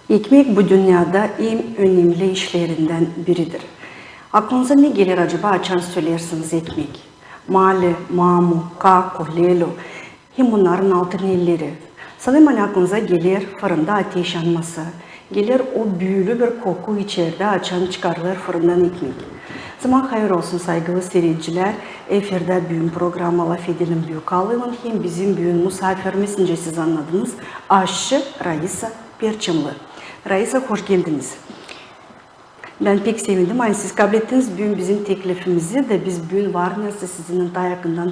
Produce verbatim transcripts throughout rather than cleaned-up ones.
Ekmek bu dünnedä en önemli işlerindän biridir. Aklınıza ne geler acaba, açan söleersiniz ekmek? Mali, mamu, kako, lelo hem onnarın altın elleri. Sanêrım, ani aklınıza geler fırında ateş yanması, geler o büüli bir koku içerdä, açan çıkarılêr fırından ekmek. Zaman hayır olsun, saygılı siiredicilär. Efirdä büün programa "Lafedelim" Büük Alıylan hem bizim büün musaafirimiz, nicä siz annadınız, aşçı Raisa Perçemli. Raisa, hoş geldiniz. Bän pek sevindim, ani siz kablettiniz büün bizim teklifimizi da biz büün var nesoy sizinnän taa yakından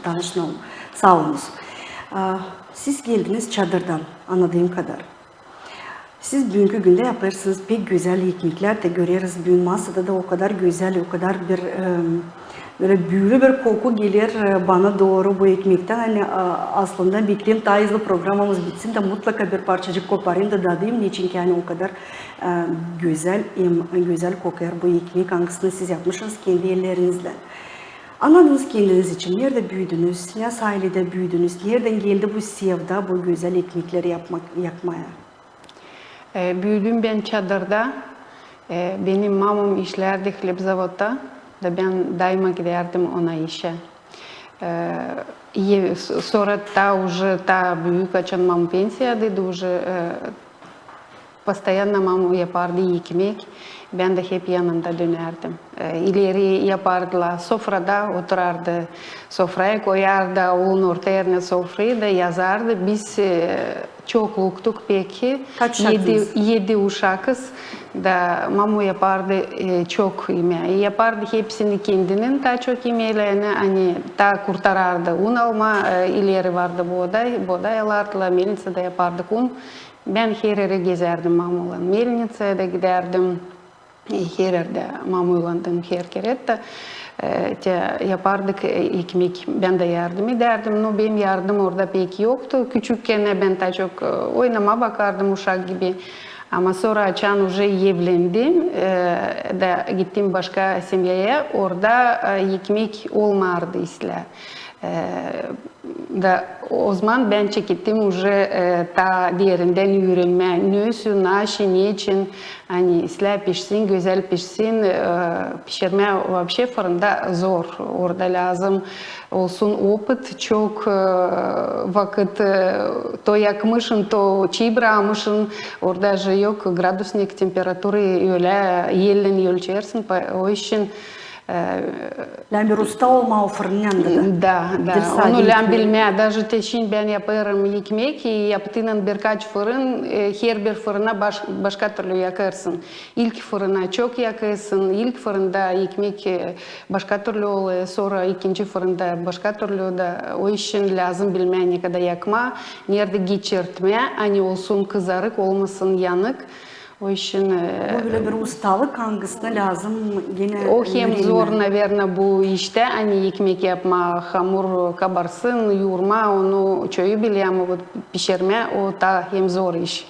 tanışalım. Saa olunuz. Aa, siz geldiniz Çadırdan, annadıım kadar. Siz büünkü gündä yapêrsınız pek gözäl ekmeklär dä, göreriz büün masada da o kadar gözäl, o kadar bir, em, bölä büüli bir koku geler, e, bana dooru bu ekmektän. Ani, a, aslında bekleerim, taa hızlı programamız bitsin dä mutlaka bir parçacık koparayım da dadayım, neçin ki ani o kadar, e, gözäl, em, gözäl kokêr bu ekmek, angısını siz yapmışsınız kendi ellerinizlän. Annadınız kendiniz için, neredä büüdünüz, nasıl ayledä büüdünüz, neredän geldi bu sevda bu gözäl ekmekleri yapmak, yapmaya? E, büüdüm bän Çadırda. E, benim mamam işlärdi hlebzavodta, da bän daima gidärdim ona işä. E, e, s-, sora taa uje, taa büük, açan mamam pensiyadaydı uje, e, postoyanno mamam yapardı ekmek, bän dä hep yanında dönärdim. E, ileri yapardılar, sofrada oturardı, sofraya koyardı, onun orta erinä sofrayı da yazardı. Biz, e, çokluktuk pek. Kaç uşaktınız? Edi, edi uşakız. Da mamam yapardı, e, çok imää. Yapardı hepsini kendinin taa çok imeelerini, ani taa kurtarardı. Un almaa, e, ileri vardı booday, booday alardılar, melnitsada yapardık un. Bän her erä gezärdim mamamnan. Melnitsaya da gidärdim. E, her erdä mamaylan da, her kerä dä, e, te yapardık, e, ekmek, bän dä yardım edärdim. No, benim yardım orada pek yoktu. Küçükkän bän taa çok, e, oynamaa bakardım uşak gibi. Ama sora, açan uje evlendim, e, da gittim başka semyaya, orada, e, ekmek olmardı islää. E, Da ozaman bän çekettim uje, e, taa derindän üürenmää, nesoy, naşey, neçin, ani islää pişsin, gözäl pişsin, e, pişirmää вообще fırında zor. Orada lääzım olsun opıt, çok, e, vakıt, e, to yakmışın, to çibramışın, orada же yok gradusnik, temperaturayı ölä ellän ölçersin, pa-, o için E, lääzım bir usta olmaa o fırının yanında da. Da, da. Onu lääzım bilmää. Даже te şindi bän yapêrım ekmek, i yaptıynan birkaç fırın, e, herbir fırına baş-, başka türlü yakêrsın. İlk fırına çok yakêrsın, ilk fırında ekmek, e, başka türlü olêr, sora ikinci fırında başka türlü da. O için lääzım bilmää, nekadar yakmaa, neredä geçirtmää, ani olsun kızarık, olmasın yanık. O için, e, bu bölä bir ustalık, angısını lääzım genä ögrenmää. O hem zor, наверно, bu iştä, ani ekmek yapmaa, hamur kabarsın, yuurmaa, onu çoyu biler, ama вот pişirmää, o taa hem zor iş.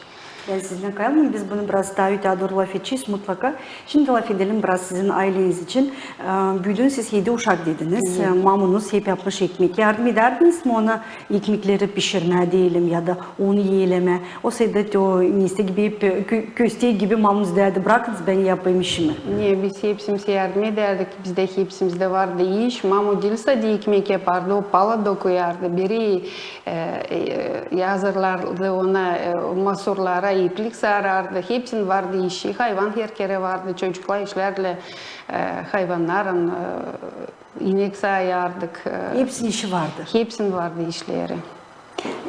Bän sizinnän kayılmêêrım, biz bunu biraz taa öteyä dooru lafedecez mutlaka. Şindi lafedelim biraz sizin ayleniz için. E, büüdünüz siz, edi uşak dediniz. E, mamunuz hep yapmış ekmek. Yardım edärdiniz mi ona ekmekleri pişirmää deyelim ya da un elemää? O sırada te o neysä gibi hep, e, kö-, köstek gibi mamunuz deerdi: "Brakınız, bän yapayım işimi." Ne, biz hepsimiz yardım edärdik. Bizdä hepsimizdä vardı iş. Mamu diil sade ekmek yapardı, o pala dokuyardı. Biri, e, e, hazırlardı ona, e, masurlara iplik sarardı. Hepsinin vardı işi. Hayvan her kerä vardı. Çocuklar işlärdi, e, hayvannarın, e, inek saardık, e, hepsinin işi vardı. Hepsinin vardı işleri.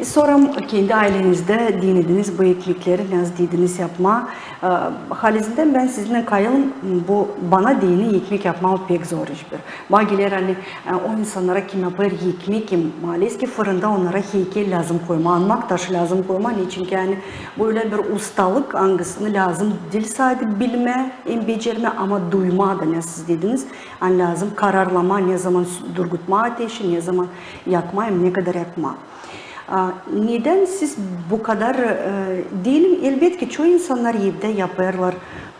E, sora kendi aylenizdä denediniz bu ekmekleri, nasıl dediniz, yapmaa. E, halizdän bän sizinnän kayılêrım, bu bana deyni ekmek yapmaa pek zor iş bir. Bana geler, ani, e, o insannara, kim yapêr ekmek, kim maalesef ki fırında, onnara heykel lääzım koymaa, anmak taşı lääzım koymaa. Neçin ki, ani, bu ölä bir ustalık, angısını lääzım diil sade bilmää hem becermää, ama duymaa da, nasıl siz dediniz, ani lääzım kararlamaa, ne zaman s-, durgutmaa ateşi, ne zaman yakmaa hem nekadar yakmaa. A, nedän siz bu kadar, e, deyelim, elbetki, çoyu insannar evdä yapêrlar,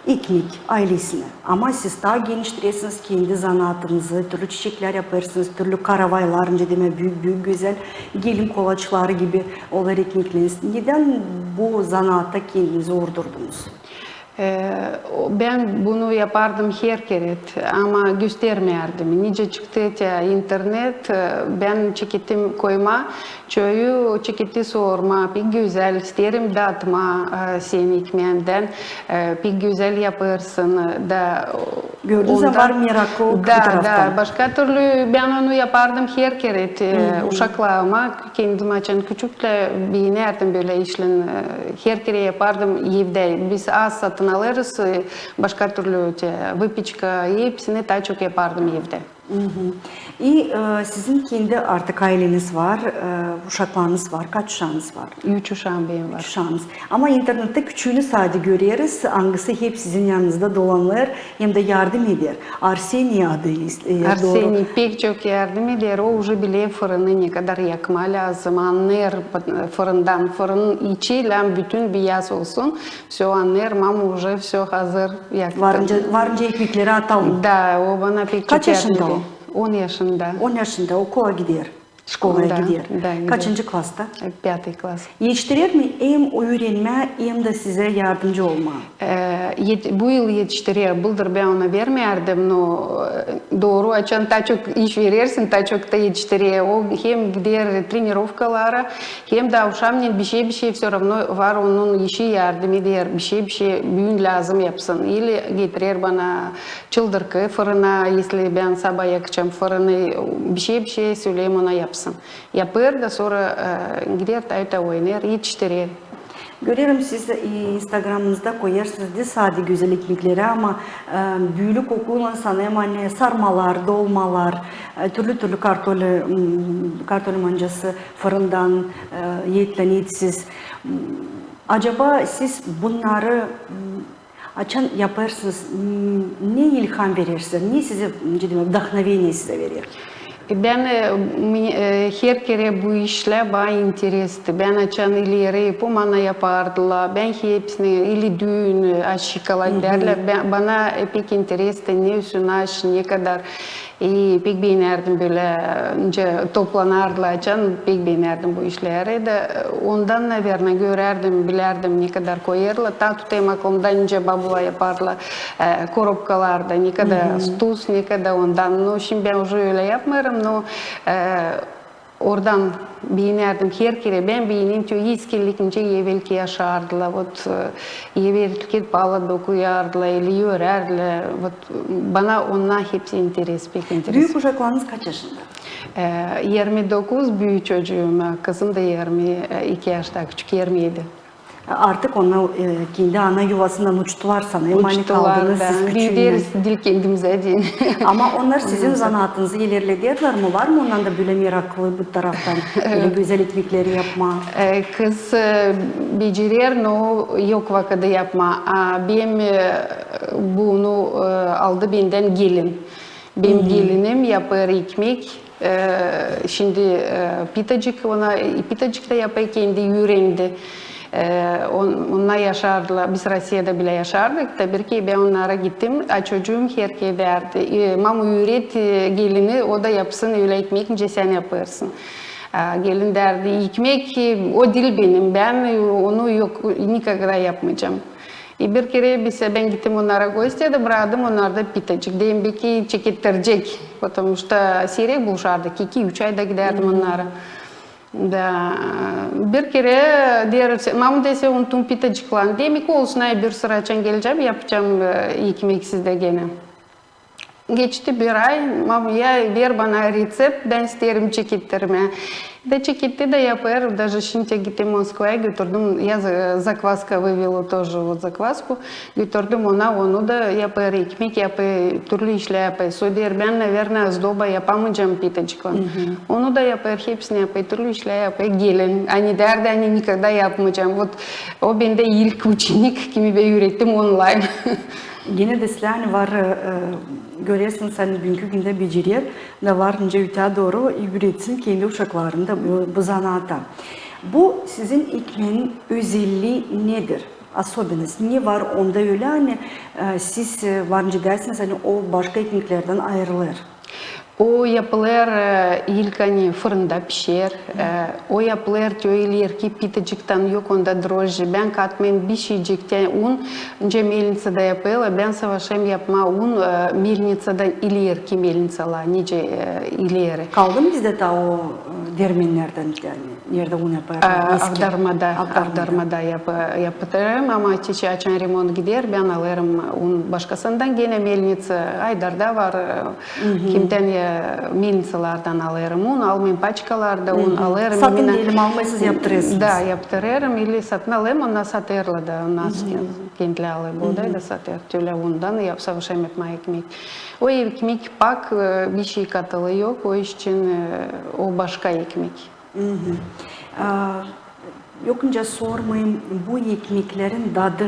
ekmek aylesinä. Ama siz taa geniştirersiniz kendi zanaatınızı, türlü çiçeklär yapêrsınız, türlü karavaylar, nicä demää, büük, büük gözäl gelin kolaçları gibi olêr ekmekleriniz. Nedän bu zanaata kendinizi uurdurdunuz? E, o, bän bunu yapardım herkerä, ama göstermärdim. Nicä çıktı te internet, e, bän çekettim koymaa, çoyu çeketti sormaa, pek gözäl, isteerim datmaa, e, senin ekmeendän, e, pek gözäl yapêrsın, da, o, Gördünüz mü, var merakı o taraftan. Da, başka türlü bän onu yapardım herkerä, e, uşaklarıma, kendim açan küçüklär, beenärdim bölä işlän, e, herkerä yapardım evdä. Biz az satın alêrız, e, başka türlü te выпечка, e, hepsini taa çok yapardım evdä. İ, e, sizin kendi artık ayleniz var, e, uşaklarınız var. Kaç uşaanız var? Üç uşaam benim var. Üç uşaanız. Ama internettä küçüünü sade göreriz, angısı hep sizin yanınızda dolanêr hem dä yardım eder. Arseniy adı, e, dooru. Arseniy pek çok yardım eder. O uje biler fırını ne kadar yakmaa lääzım, annêêr fırından, fırının içi lääzım bütün biyaz olsun. Всё, annêêr, mama, uje всё hazır, yaktı. Varınca, varınca ekmekleri atalım. Da, o bana pek çok yardım eder. Kaç yaşında o? On yaşında. On yaşında, okula gider. Şkolaya gider. Da, gider. Kaçıncı klasta? E, пятый класс. Etiştirer mi hem üürenmää, hem dä sizä yardımcı olmaa? E, et-, bu yıl etiştirer. Bıldır bän ona vermärdim, no, e, dooru, açan taa çok iş verersin, taa çok ta etiştirer. O hem gider trenirovkalara, hem dä avşamnen bişey-bişey всё равно var onun işi, yardım eder. Bişey-bişey büün lääzım yapsın. İli getirer bana çıldırkı fırına, если bän saba yakacam fırını, bişey-bişey söleerim ona yapsın. Yapêr da sora, e, gider taa ötää oynêêr, etiştirer. Görerim, siz, e, instagramınızda koyêrsınız da sade gözäl ekmekleri, ama, e, büülü kokuylan sanêrım, ani sarmalar, dolmalar, e, türlü-türlü kartoli, m, kartoli mancası fırından, e, etlän etsiz. M, acaba siz bunnarı, m, açan yapêrsınız, m, ne ilham verer sizä, ne sizä, nicä demää, вдохновение sizä verer? E, bän, e, mi-, e, herkerä bu işlär bana interesti. Bän açan ileri yapêrım, ana yapardılar. Bän hepsini, ili düün, e, aşçıklar derlär. Bän, bana, e, pek interesti, ne üstünä aş, ne kadar. E, pek beenärdim bölä, e, nicä toplanardılar, açan pek beenärdim bu işleri. Da, e, ondan, наверно, görärdim, bilärdim, ne kadar koyêrlar. Taa tutêrım aklımda, nicä babular yapardılar, e, korobkalarda, ne kadar tuz, ne kadar ondan. No, şindi bän uje ölä yapmêêrım, no, e, oradan beenärdim herkerä, bän beenärdim, то есть, eskilik, nicä evelki yaşardılar, вот, e, evelki pala dokuyardılar, ili örärdilär, вот, bana onnar hepsi interes, pek interes. Büük uşaklarınız kaç yaşında? E, irmi dokuz büük çocuum, e, kızım da irmi iki yaşta, küçük irmi edi. Artık onnar, e, kendi ana yuvasından uçtular sanêrım, ani kaldınız siz küçüünä. Uçtular da, büüderiz diil kendimizä deyni. Ama onnar sizin zanaatınızı ilerlederlär mi? Var mı onnar da bölä meraklı bu taraftan, bölä gözäl ekmekleri yapmaa? E, kız, e, becerer, no yok vakıdı yapmaa. A benim, e, bunu, e, aldı bendän gelin. Benim gelinim yapêr ekmek. E, şindi, e, pitacık, ona, e, pitacık ta yapêr, kendi üürendi. E, on-, onnar yaşardılar, biz Rossiyada bilä yaşardık da, bir kerä bän onnara gittim, a çocuum herkerä därdi: E, mama, üüret, e, gelini, o da yapsın ölä ekmek, nicä sän yapêrsın. A gelin därdi: Ekmek, e, o diil benim, bän, e, onu yok, никогда yapmayacam. E, bir kerä bizä, bän gittim onnara gostiya da brakıdım onnarda pitacık. Deerim, beki çekettirecek, потому что siirek buluşardık, iki-üç ayda gidärdim onnara. Da, bir kerä deer, mama, deer, sän unuttum pitacıklarını. Deerim, olsun, ay, bir sıra açan gelecäm, yapacam, e, ekmek sizdä genä. Geçti bir ay, mama, ya ver bana reţept, bän isteerim çekettirmää. Da çeketti da yapêr, даже şindi gittim Moskvaya, götürdüm, я за-, закваска вывела тоже, вот закваску, götürdüm ona, onu da yapêr, ekmek yapêr, türlü işlär yapêr. Sora deer, bän, наверно, сдоба yapamayacam pitacıklan. Onu da yapêr, hepsini yapêr, türlü işlär yapêr gelin. Ani därdi, ani никогда yapmayacam. Вот o bendä ilk uçenik, kimi bän üürettim onlayn. Genä dä islää, ani var, e, görersiniz, ani büünkü gündä becerer da var nicä ötää dooru üüretsin kendi uşaklarını da bu, bu zanaata. Bu sizin ekmeeniz özellii nedir? особенность? Ne var onda ölä, ani, e, siz, e, var nicä deersiniz, ani o başka ekmeklerdän ayırılêr? O yapılêr, e, ilk, ani fırında pişer. E, o yapılêr te o ilerki pitacıktan, yok onda droždi. Bän katmêêrım bişeycik te un, nicä melnitsada yapêrlar. Bän savaşêrım yapmaa un, e, melnitsadan ilerki melnitsalar, nicä, e, ileri. Kaldı mı bizdä taa o, e, dermennerdän, ani neredä un yapêrlar? Avdarmada, avdarmada yapêrım, ama açan remont gider, bän alêrım un başkasından, genä melnitsa, Aydarda var, e, kimdän ya, melnitsalardan alêrım un, almêêrım paçkalarda un, alêrım. Satın deyelim, almêêrsınız, yaptırêrsınız. Da, yaptırêrım, ili satın alêrım, onnar satêrlar da, onnar kendilär alêr buğday da satêr. Ölä undan savaşêrım yapmaa ekmek. O ekmek pak, e, bişey katılı yok, o için, e, o başka ekmek. Yok nicä sormayım, bu ekmeklerin dadı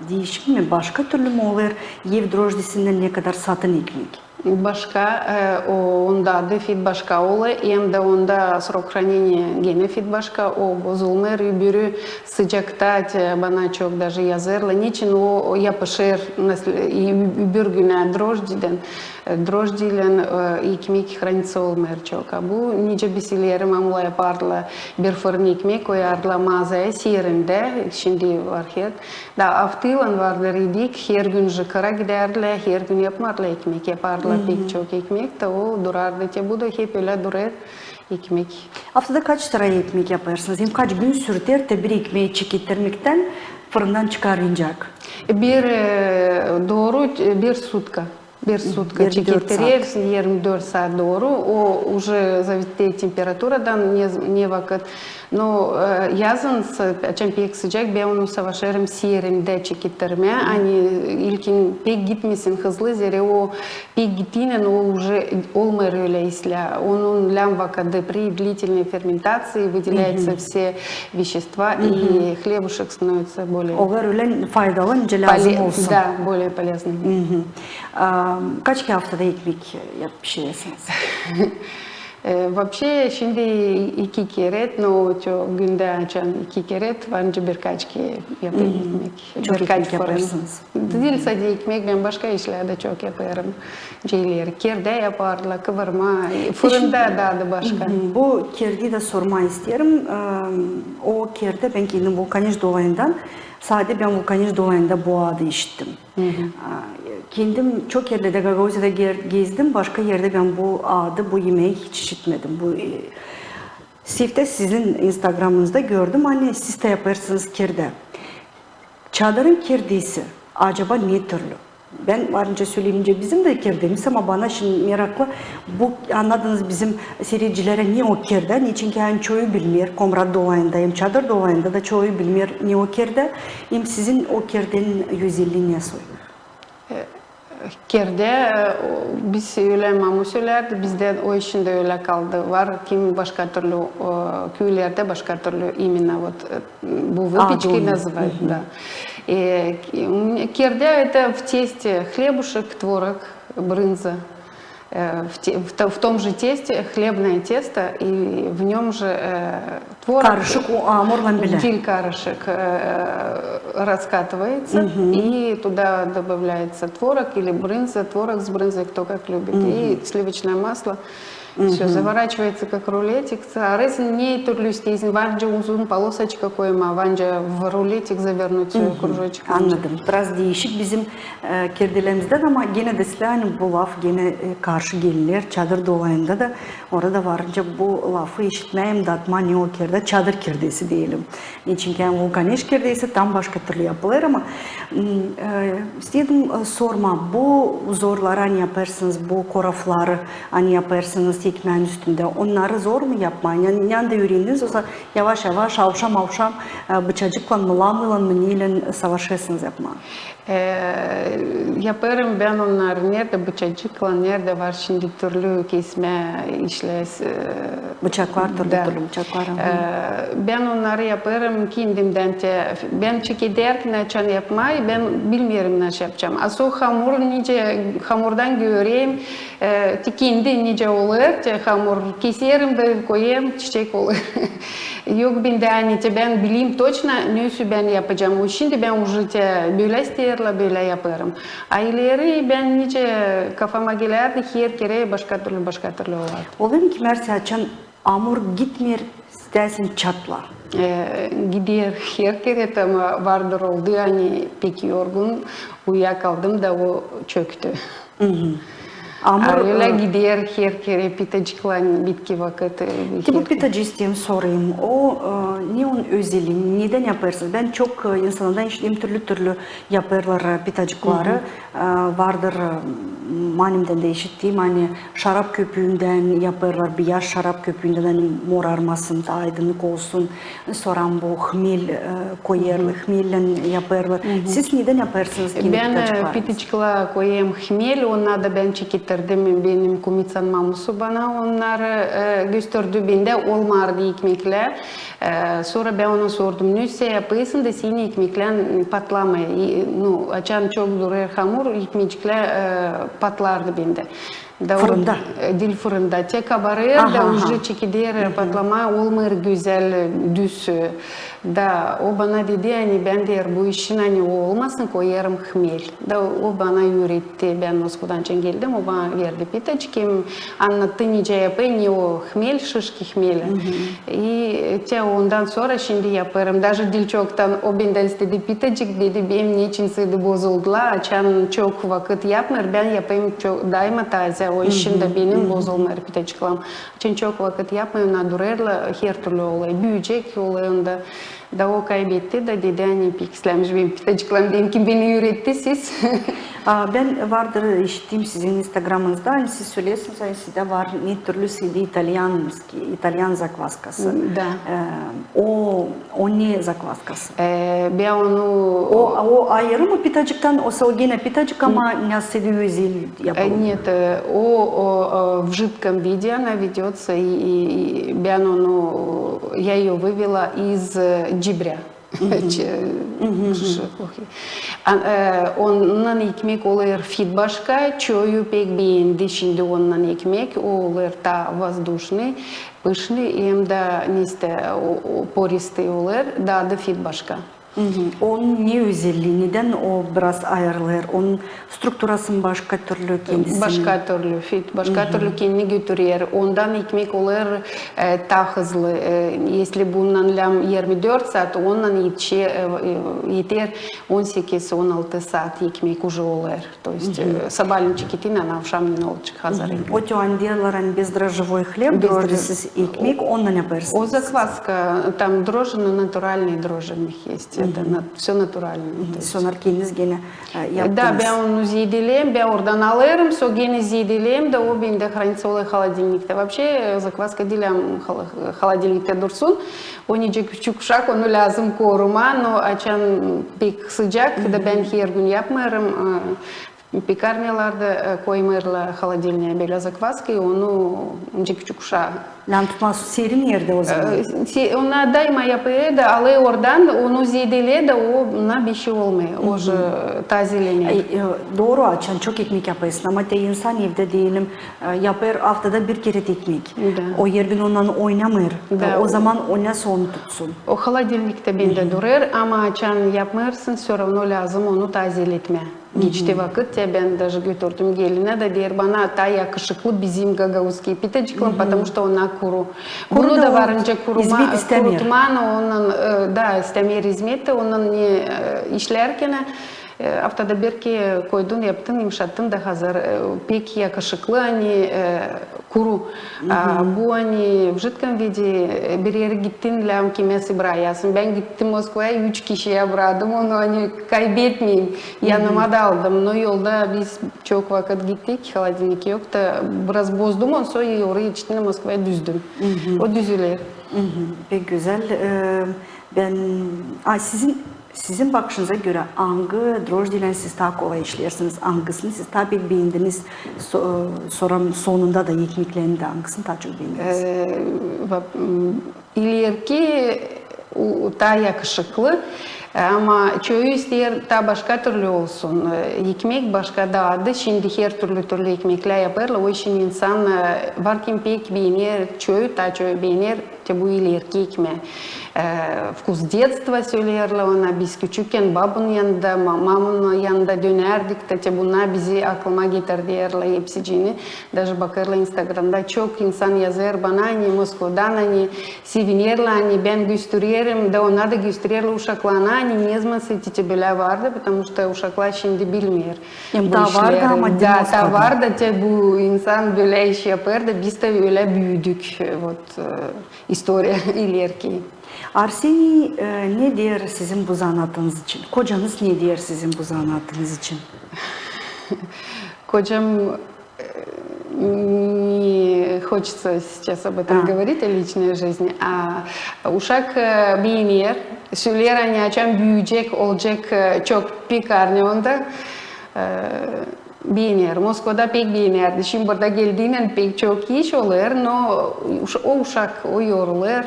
diişik mi, başka türlü mü olêr ev droždisindän, nekadar satın ekmek? Başka, e, o, onda da fit başka olêr, hem dä onda срок хранения genä fit başka, o bozulmêêr, öbürü sıcakta, te bana çok даже yazêrlar, neçin o, o yapışêr öbür günä droždiden. E, droždiylän, e, ekmek храниться olmêêr çok. A bu nicä biz ileri mamular yapardılar, bir fırın ekmek koyardılar maazaya, serindä, şindi var hep. Da aftaylan vardı, idik, her gün jıkara gidärdilär, her gün yapmardılar ekmek, yapardılar pek çok ekmek, da o durardı, te bu da hep ölä durêr ekmek. Aftada kaç sıra ekmek yapêrsınız? Hem kaç gün sürter te bir ekmeyi çekettirmektän fırından çıkarıncaya? Bir, e, dooru, e, bir sutka. Bir sutka çekettirer, irmi dört saat dooru. O, уже зависит temperaturadan, ne, ne vakıt. No, e, yazın, açan pek sıcak, bän onu savaşêrım serindä çekettirmää. Ani ilkin pek gitmesin hızlı, zerä o pek gittiynän o уже olmêêr ölä islää. Onun lääzım vakıdı, при длительной ферментации выделяются все вещества, и хлебушек становится более... Olêr ölä faydalı, nicä lääzım olsun. Да, более полезный. Kaç kerä aftada ekmek yapıp pişirersiniz? E, вообще, şindi iki kerä, no, çok gündä açan iki kerä, var nicä birkaç kerä yapêrım ekmek. Çok ekmek yapêrsınız. Diil sade ekmek, bän başka işlär dä çok yapêrım. Şeyleri, kerdä yapardılar, kıvırma, fırında taa da başka. Bu kerdeyi dä sormaa isteerim. O kerdä, bän kendim Vulkaneş dolayından, sade bän Vulkaneş dolayında bu adı işittim. Kendim çok erlerdä, Gagauziyada gezdim, başka erdä bän bu adı, bu emeyi hiç işitmedim. Bu, e, sefte sizin instagramınızda gördüm, ani siz dä yapêrsınız kerdä. Çadırın kerdesi acaba ne türlü? Bän var nicä söleyim, nicä bizim dä kerdemiz, ama bana şindi meraklı, bu, annadınız bizim siiredicilerä ne o kerdä, neçinki ani çoyu bilmeer, Komrat dolayında hem Çadır dolayında da çoyu bilmeer ne o kerdä, hem sizin o kerdenin özellii ne soy? Kerdä, e, o, biz ölä mamu sölärdi, bizdä o işindä ölä kaldı. Var kim başka türlü, e, küülerdä başka türlü именно вот, e, bu выпечкой называют, да. E, kerdä это в тесте хлебушек, творог, брынза. Э, в те-, в то-, в том же тесте, хлебное тесто, и в нём же, э, творог. Karışık o amurlan bilä. Diil karışık, э, раскатывается, и туда добавляется творог или брынза, творог с брынзой, кто как любит, и сливочное масло. Всё, заворачивается как рулетик. Arasına ne türlü isteersin, var nicä uzun полосочка koymaa, var nicä в рулетик завернуть свой кружочек. Annadım. Biraz diişik bizim, e, kerdelerimizdän, ama genä dä islää, ani bu laf genä, e, karşı gelinär, Çadır dolayında da, orada var nicä bu lafı işitmää hem datmaa ne o kerdä, çadır kerdesi deyelim. Neçinki ani Vulkaneş kerdesi tam başka türlü yapılêr, ama, m, e, istedim, e, sormaa, bu uzorları ani yapêrsınız, bu korafları ani yapêrsınız ekmeenin üstündä, onnarı zor mu yapmaa? Ani, ani anda üürendiniz, osa yavaş-yavaş, avşam-avşam, e, bıçacıklan mı, lamıylan mı, neylän savaşêrsınız yapmaa? E, yapêrım bän onnarı neredä bıçacıklan, neredä var şindi türlü kesmä işlär, e, bıçaklar, türlü-türlü bıçaklar. E, bän onnarı yapêrım kendimdän te, bän çekederkän açan yapmaa, bän bilmeerim, nasıl yapacam. A sora hamur, nicä hamurdan görerim, e, te kendi nicä olêr, te hamur keserim da koyêrım, çiçek olêr. Yok bendä, ani te bän bileyim toçno, ne üsü bän yapacam. O şindi bän uje te bölä isteerlär, bölä yapêrım. A ileri bän nicä kafama gelärdi, herkerä başka türlü, başka türlü olardı. Olêr mı ki, Mersi, açan amur gitmeer, istäsin çatla? E, gider herkerä, ama vardır oldu, ani pek yorgun, uyuyakaldım da o çöktü. Amur, a ölä, e, gider herkerä, pitacıklan bitki vakıt, e, te bu pitacı isteerim sorayım. O, e, ne onun özelii, nedän yapêrsınız? Bän çok, e, insanardan işittim, türlü-türlü yapêrlar, e, pitacıkları. E, vardır, e, m-, animdän dä işittim, ani şarap köpüündän yapêrlar, biyaz şarap köpüündän, ani morarmasın, taa aydınnık olsun. Sora bu hmel, e, koyêrlar, hmellän yapêrlar. Siz nedän yapêrsınız kendi pitacıklarınızı? Bän, e, pitacıklara koyêrım hmel, onnar da bän çekettirdim, benim kumiţam mamusu bana onnarı, e, gösterdi, bendä olmardı ekmeklär. E, sora bän ona sordum, ne sän yapêrsın da senin ekmeklän patlamêêr. E, nu, açan çok durêr hamur, ekmeciklär, e, patlardı bendä. Da o, fırında? E, diil fırında. Te kabarêr da uje çekeder, e, patlama, olmêêr gözäl, e, düz, e. Da o bana dedi, ani bän deer bu işin, ani o olmasın, koyêrım hmel. Da o bana üüretti. Bän Moskvadan açan geldim, o bana verdi pitacık, hem annattı, nicä yapêr, ne o hmel, şişki hmeli. E, te ondan sora şindi yapêrım. Daje diil çoktan o bendän istedi pitacık, dedi, benim neçin sedi bozuldular, açan çok vakıt yapmêêr, bän yapêrım çok, daima tazä, o işin da benim bozulmêêr pitacıklarım. Açan çok vakıt yapmêêrım, onnar durêrlar, hertürlü olêr, büüyecek olêr onda. Da o kaybetti da dedi, ani pek isläämiş benim pitacıklarım, dedim ki, beni üürettiniz siz. A, bän vardır işittim sizin Instagramınızda, ani siz söleersiniz, ani sizdä var ne türlü sedi italyan, italyan zakvaskası. Da. E, o, o ne zakvaskası? E, bän onu... O, o ayırı mı pitacıktan, osa o genä pitacık, ama ne sedi özel yapıldı? E, нет, e, o, o, e, в жидком виде она ведётся, и, и, и бän onu, я её вывела из, э, джибря. Ç-, ş-, an-, e, onnan ekmek olêr fit başka, çoyu pek beendi şindi onnan ekmek, o olêr taa воздушный, пышный, hem dä нестэ, o, o, пористый olêr, dadı fit başka. Onun ne özellii, nedän o biraz ayırılêr? Onun strukturası mı başka türlü kendisinin? Başka türlü, fit başka türlü kendini götürer. Ondan ekmek olêr, e, taa hızlı. E, если bundan lääm irmi dört saat, ondan etişer, e, e, eter on sekiz, on altı saat ekmek uje olêr. То есть, e, sabaalän çeketin, a avşamnen olacek hazır ekmek. O te, ani deerlär, ani бездрожжевой хлеб, drojdisiz ekmek, ondan yapêrsınız? O zakvaska, там дрожжи, но натуральные дрожжи у них есть. Это на-, всё натуральное. То есть. Onnar kendiniz genä, e, yaptınız? Da, bän onu zeedeleerim, bän oradan alêrım, sora genä zeedeleerim da, o bendä хранится, olêr холодильникtä. Вообще, e, zakvaska diil, ani hol-, холодильникtä dursun. O nicä küçük uşak, onu lääzım korumaa, no açan pek sıcak, da bän hergün yapmêêrım, e, pekarnyalarda, e, koymêêrlar холодильнигä bölä zakvaska, i onu nicä küçük uşaa. Lääzım tutmaa serin erdä o zaman. E, se-, onnar daima yapêr da, alêr oradan, onu zeedelêr da, ona bişey olmêêr. O uje tazelenêr. E, e, dooru, açan çok ekmek yapêrsın, ama te insan evdä deyelim, e, yapêr aftada bir kerä ekmek. Da. O hergün ondan oynamêêr. Da. O zaman o nasıl onu tutsun? O холодильникtä bendä durêr, ama açan yapmêêrsın, всё равно lääzım onu tazeletmää. Geçti vakıt, te bän даже götürdüm gelinä da, deer, bana taa yakışıklı bizim gagauzskiy pitacıklan, потому что onnar kuru. Kuru. Bunu da varınca kurutmaa, ondan, e, da, istämeer izmet, ondan ne, e, işlärkän, e, aftada bir kerä koydun, yaptın, yımşattın da hazır. E, pek yakışıklı, ani, e, kuru. A bu, ani в жидком виде, e, bir erä gittin, lääzım kimä sıbraasın. Bän gittim Moskvaya, üç kişiyä braktım onu, ani kaybetmeyim. Yanıma da aldım. No yolda biz çok vakıt gittik, холодильник yok da, biraz bozdum onu, sora orayı etiştim, Moskvaya düzdüm. O düzüler. Pek gözäl. E, bän, a, sizin Sizin bakışınıza görä, angı drojdiylän siz taa kolay işleersiniz, angısını siz taa pek beendiniz, so-, sora sonunda da ekmeklerin dä angısını taa çok beendiniz? E, va-, m, ilerki, u-, taa yakışıklı, ama çoyu isteer taa başka türlü olsun. E, ekmek başka dadı, şindi hertürlü-türlü ekmeklär yapêrlar, o için insan, e, var kim pek beener, çoyu, taa çoyu beener, Te bu ilerki ekmää. E, вкус детства söleerlär ona. Biz küçükkän babun yanında, ma-, mamun yanında dönärdik, te, te bunnar bizi aklıma getirärlär hepsicini. Даже bakêrlar Instagramda, çok insan yazêr bana, ani Moskvadan, ani sevinerlär, ani bän göstererim, da onnar da göstererim uşaklarına, ani nezaman seti te bölä vardı, потому что uşaklar şindi bilmeer. Hem bu taa işleri vardı, ama da, taa vardı, te bu insan bölä iş yapêr da, biz dä ölä büüdük, вот, e, istoriya ilerki. Arseniy, e, ne deer sizin bu zanaatınız için? Kocanız ne deer sizin bu zanaatınız için? Kocam, e, не хочется сейчас об этом говорить, о личной жизни. A uşak, e, beener, söleer, ani açan büüyecek, olacek, e, çok pekarnä onda. E, beener. Moskvada pek beenärdi. Şindi burada geldiynän pek çok iş olêr, no uş-, o uşak, o yorulêr,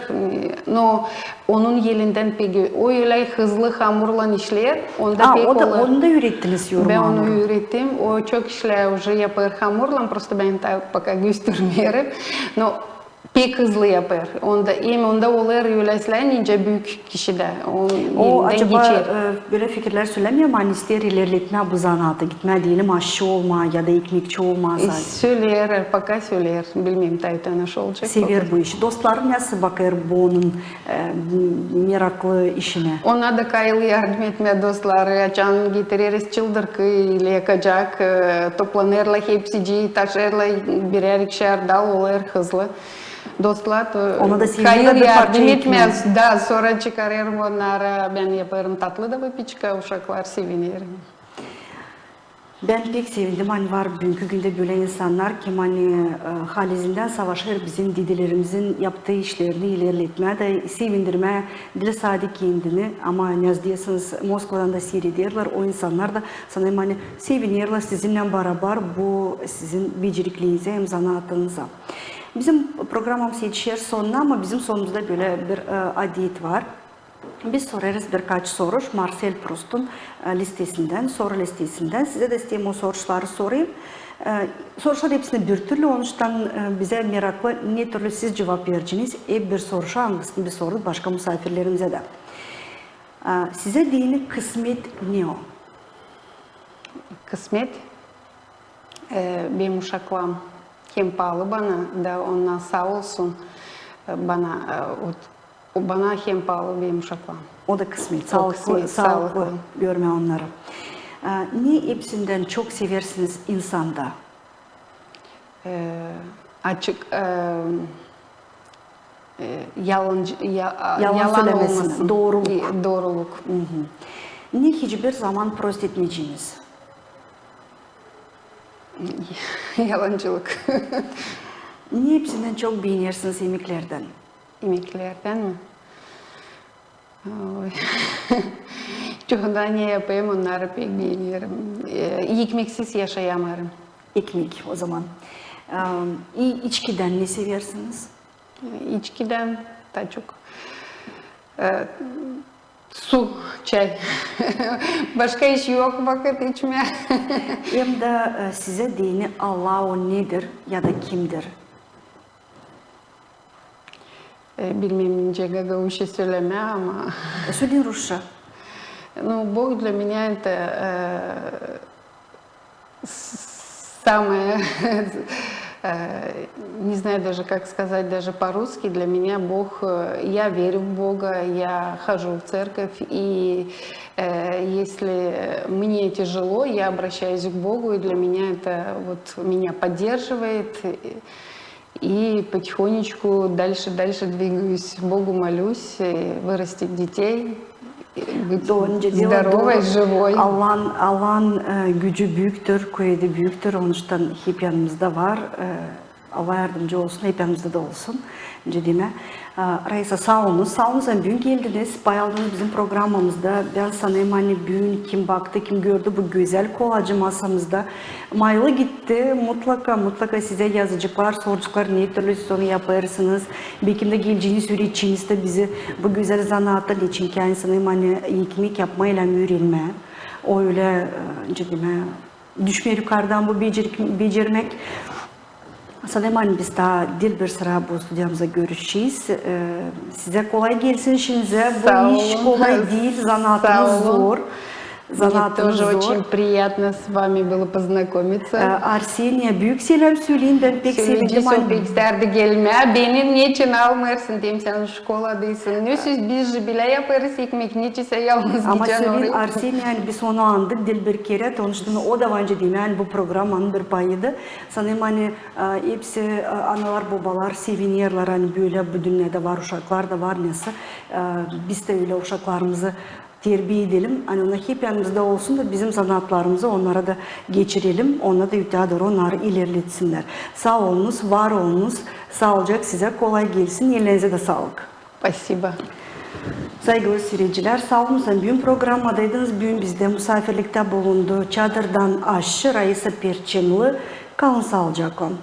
no onun elindän pek, o ölä hızlı hamurlan işleer, onda pek olêr. A, o da, onu da üürettiniz yourmaa? Bän onu üürettim. O çok işlär уже yapêr hamurlan, prosto bän taa пока göstermeerim. No pek hızlı yapêr. Onda, hem onda olêr ölä islää, nicä büük kişi dä. O acaba, e, bölä fikirlär sölämeer mi, ani isteer ilerletmää bu zanaatı, gitmää, deyelim, aşçı olmaa ya da ekmekçi olmaa? E, söleer, пока söleer. Bilmeerim, taa taa nasıl olacek. Sever bu işi. Dostları nasıl bakêr bu onun, e, meraklı işinä? Ona da kayıl yardım etmää dostları. Açan getireriz çıldırkı ile yakacak, e, toplanêrlar hepsicii, taşıyêrlar birär ikişär dal, olêr hızlı. Dostlar, e, ona da kayıl yardım etmää, da, sora çıkarêrım onnara, bän yapêrım tatlı da выпечка, uşaklar sevinerlär. Bän pek sevindim, ani var büünkü gündä bölä insannar, kim ani, e, halizdän savaşêr bizim dedelerimizin yaptıı işlerini ilerletmää da sevindirmää diil sade kendini, ama, ne deyärsiniz, Moskvadan da siirederlär, o insannar da, sanêrım, ani sevinerlär sizinnän barabar bu sizin beceriklerinizi hem zanaatınızı. Bizim programamız etişer sonuna, ama bizim sonumuzda bölä bir, e, adet var. Biz sorêrız birkaç soruş Marsel Prustun, e, listesindän, soru listesindän. Sizä dä isteerim o soruşları sorayım. E, soruşlar hepsini bir türlü, onuştan, e, bizä meraklı, ne türlü siz cuvap vereceniz. Hep bir soruşa, angısını biz sorêrız başka musaafirlerimizä dä. E, sizä deyni kısmet ne o? Kısmet? E, benim uşaklarım hem paalı bana, da onnar saa olsun, e, bana, e, o, o bana hem paalı benim uşaklarım. O da kısmet. O saalıklı, kısmet, saalıklı görmää onnarı. E, ne hepsindän çok seversiniz insanda? E, açık, e, e, yalancı, ya-, yalan olmasın. Dooruluk. E, dooruluk. Ne hiçbir zaman prost etmeyeceniz? Yalancılık. Ne hepsindän çok beenersiniz emeklerdän? Emeklerdän mi? Oy. Çounda ne yapêrım, onnarı pek beenerim. E, ekmeksiz yaşayamêêrım. Ekmek, o zaman. E, i-, içkidän ne seversiniz? İçkidän taa çok, e, su, çay. Başka iş yok vakıt içmää. Hem dä, e, sizä deyni Allah o nedir ya da kimdir? E, bilmeerim, nicä gagauzça sölemää, ama... E, söleyin rusça. Ну, Бог для меня это, э, с-, самое, э, не знаю даже, как сказать даже по-русски, для меня Бог, э, я верю в Бога, я хожу в церковь, и, э, если мне тяжело, я обращаюсь к Богу, и для меня это вот меня поддерживает. И потихонечку дальше, дальше двигаюсь. Богу молюсь, э, вырастить детей, э, быть здоровой, живой. Allan, Allan, e, gücü büüktür, kuvedi büüktür, onuştan hep yanımızda var. E, Allah yardımcı olsun, hep yanımızda da olsun. Nicä demää. E, Raisa, saa olunuz, saa olunuz, ani büün geldiniz, pay aldınız bizim programamızda. Bän sanêrım, ani büün kim baktı, kim gördü bu gözäl kolacı masamızda, maylı gitti. Mutlaka, mutlaka sizä yazaceklar, soraceklar, ne türlü siz onu yapêrsınız. Bekim dä geleceniz, üüredeceniz dä bizi bu gözäl zanaatı, neçin ki, ani sanêrım, ani ekmek yapmaa islää üürenmää. O ölä, e, nicä demää, düşmeer yukardan bu becerk-, becermäk. Sanêrım, ani biz taa diil bir sıra bu studiyamızda görüşecez. E, sizä kolay gelsin işinizä. Bu iş kolay diil, zanaatınız zor. Мне тоже очень приятно с вами было познакомиться. E, Arseniyä büük seläm söleyin, bän pek sevindim. Sölecäm, o pek istärdi gelmää. Beni neçin almêêrsın, deerim, sän şkola diilsin. Ne siz, biz bilä yapêrız ekmek, neçin sän yalnız gidecän oraya. Ama söleyin Arseniyä, ani biz onu annadık diil bir kerä, onuştan o da var nicä demää, ani bu programmanın bir payıydı. Sanêrım, ani e, hepsi, e, analar, bobalar sevinerlär, ani bölä bu dünnedä var uşaklar da var, nesoy, e, biz dä ölä uşaklarımızı terbiä edelim, ani onnar hep yanımızda olsun da bizim zanaatlarımızı onnara da geçirelim, onnar da öteyä dooru onnarı ilerletsinnär. Saa olunuz, var olunuz, saalıcak sizä, kolay gelsin, ellerinizä dä saalık. Спасибо. Saygılı siiredicilär, saa olun, ani büün programmadaydınız. Büün bizdä musaafirliktä bulundu çadırdan aşçı Raisa Perçemli. Kalın saalıcaklan.